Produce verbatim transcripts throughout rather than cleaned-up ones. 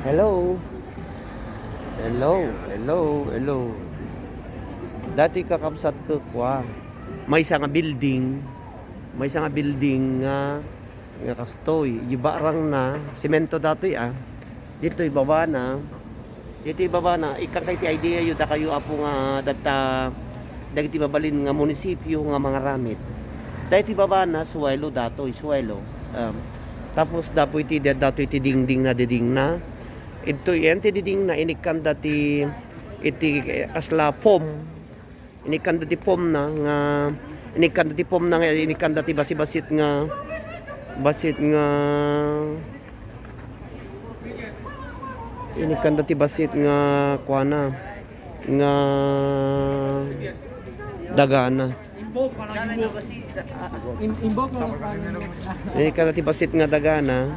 Hello. Hello, hello, hello. Dati kakabsat ko, kwa. Maysa nga building. Maysa nga building nga, nga kastoy. Di barang na, semento datoy, ah. Ditoy baba na. Ditoy baba na. Ikkan kay ti idea yu, dakayo, apo, nga datta, dagiti mabalin nga munisipyo nga mangaramid. Daytoy baba na, suelo datoy, suelo. Um, tapos, dapoy ti, datoy ti dingding na, diding na. Ito, yan ti diding na, inikkanda ti, iti, eh, kasla foam. Inikkanda ti foam na nga, inikkanda ti foam na nga, inikkanda ti basi-basit nga, basit nga, inikkanda ti basit nga, kuana, nga dagana. Im-, imbok na lang. Inikkanda ti basit nga dagana.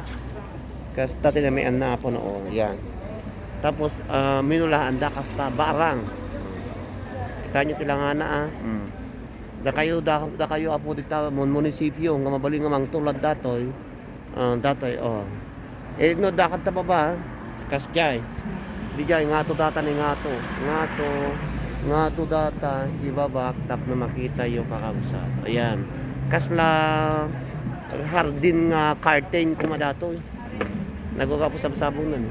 Kasta ti namian na, apo, no, o, yan. Tapos, ah, minulaanda kasta barang. Kita nyo ti langana, ah. Mm. Dakayo, da-, dakayo, apo, dita, mun-, munisipyo, nga mabalin nga mangtulad datoy. Ah, datoy, o. Eh, no, dakad ta baba, ah. Kas jay. Di jay, ngato data ni ngato. Ngato, ngato data, ibabak, tapno makita yo, kakabsat. Ayan. Kasla hardin nga curtain kuma datoy. Nagagapu sabsabonan.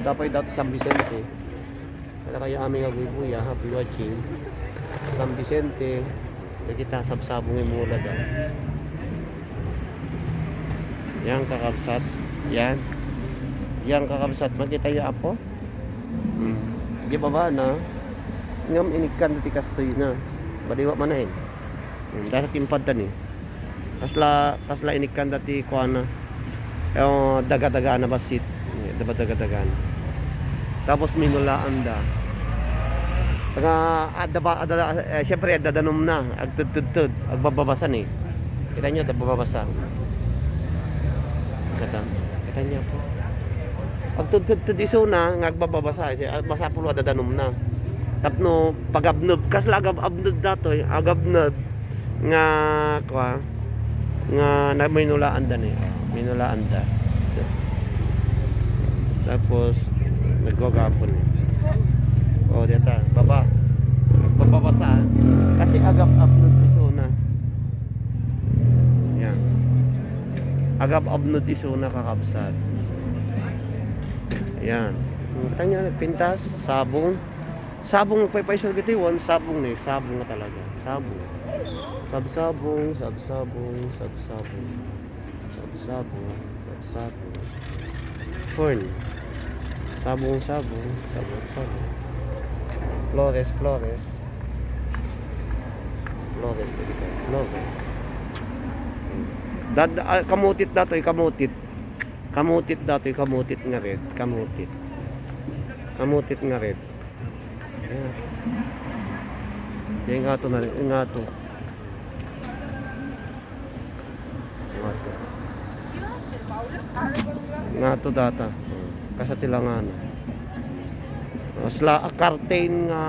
Dapat dato San Vicente. Wala kayo aming aguybuya. Happy watching. San Vicente. Kaya kita sabsabong yung mula daw. Yan, kakabsat. Yan. Yan, kakabsat. Makita yung apo? Hmm. Di baba na. Ngam inikkan ti kastoy na. Baliwa man na, eh. Hmm, dahil timpad ta ni. Kasla, kasla inikkanda ti kuana. Eh, daga-daga na basit. Daga-daga na. Tapos minulaanda. Nga, adda ba, adda, eh, siyempre, adda danum na. Agtudtudtud. Agbababasa ni. Kita niyo, adda bababasa. Kita, kita niyo po. Agtudtudtud isuna, nga agbababasa. Siya, ah, masapulo, adda danum na. Tapno, pagabnub. Kasla agab-, abnub datoy. Agabnub. Nga, kwa, nga na, minulaanda ni, minulaanda. Tapos, nagwagapon ni. O, dita, baba. Bababasa. Kasi agap-, abnod isuna. Yan. Agap-, abnod isuna, kakabsat. Yan. Kita niyo, nagpintas, sabong. Sabong, paypayso dagiti wan, sabong ni, sabong nga talaga. Sabong. Sabsabong, sabsabong, sabsabong. Sabsabong, sabsabong. Fern. Sabong, sabong, sabong, sabong. Flores, Flores. Flores, dagiti Flores. Dad-, ah, kamutit datoy, kamutit. Kamutit datoy, kamutit nga red, kamutit. Kamutit nga red. Ayan. Di, ngato na, ngato. Ngato. Ngato data. Kasta ti langana. Kasla, ah, curtain nga,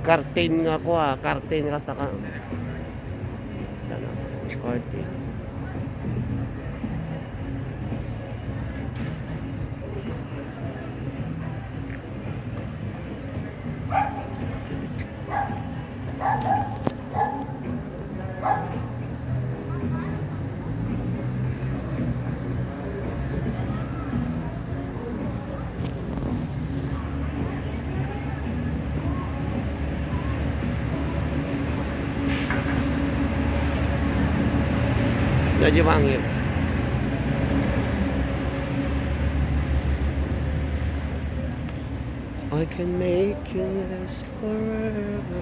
curtain nga, kua, curtain kasta ka. Yan, ah, curtain. Medyo mahangin. I can make you last forever.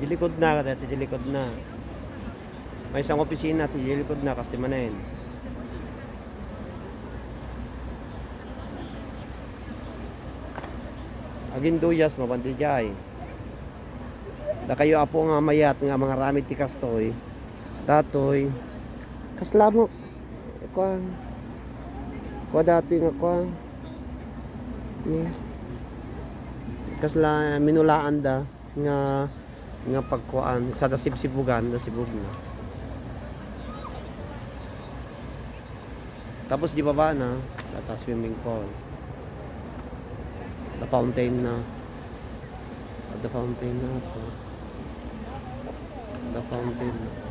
Di likod na, kada ti di likod na. Maysa nga opisina, ti di likod na, kas ti manen. Aginduyas, mapan ti jay. Dakayo, Apo, nga mayat nga mangaramid ti kastoy. Datoy. Kasla mo. Kuan. Kua datoy nga kuan. Hmm. Kasla minulaanda nga, nga pagkuan. Sada sibsibugan, da sibugna. Tapos di baba na, data swimming pool. The fountain na. The fountain na to. The fountain na.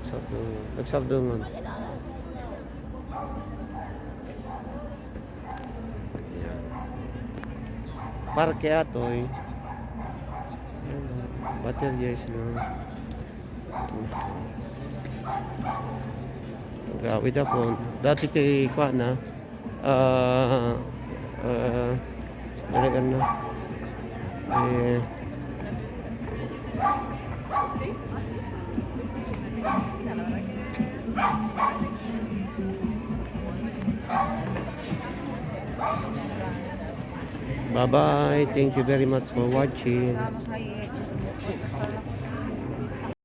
Nagsardungan. Nagsardungan. Ayan. Parke atoy. Ayan, baterya sila. Gawid ako. Dati kay kuan na. Ah, ah, talaga na. Eh, Bye-bye. Thank you very much for watching.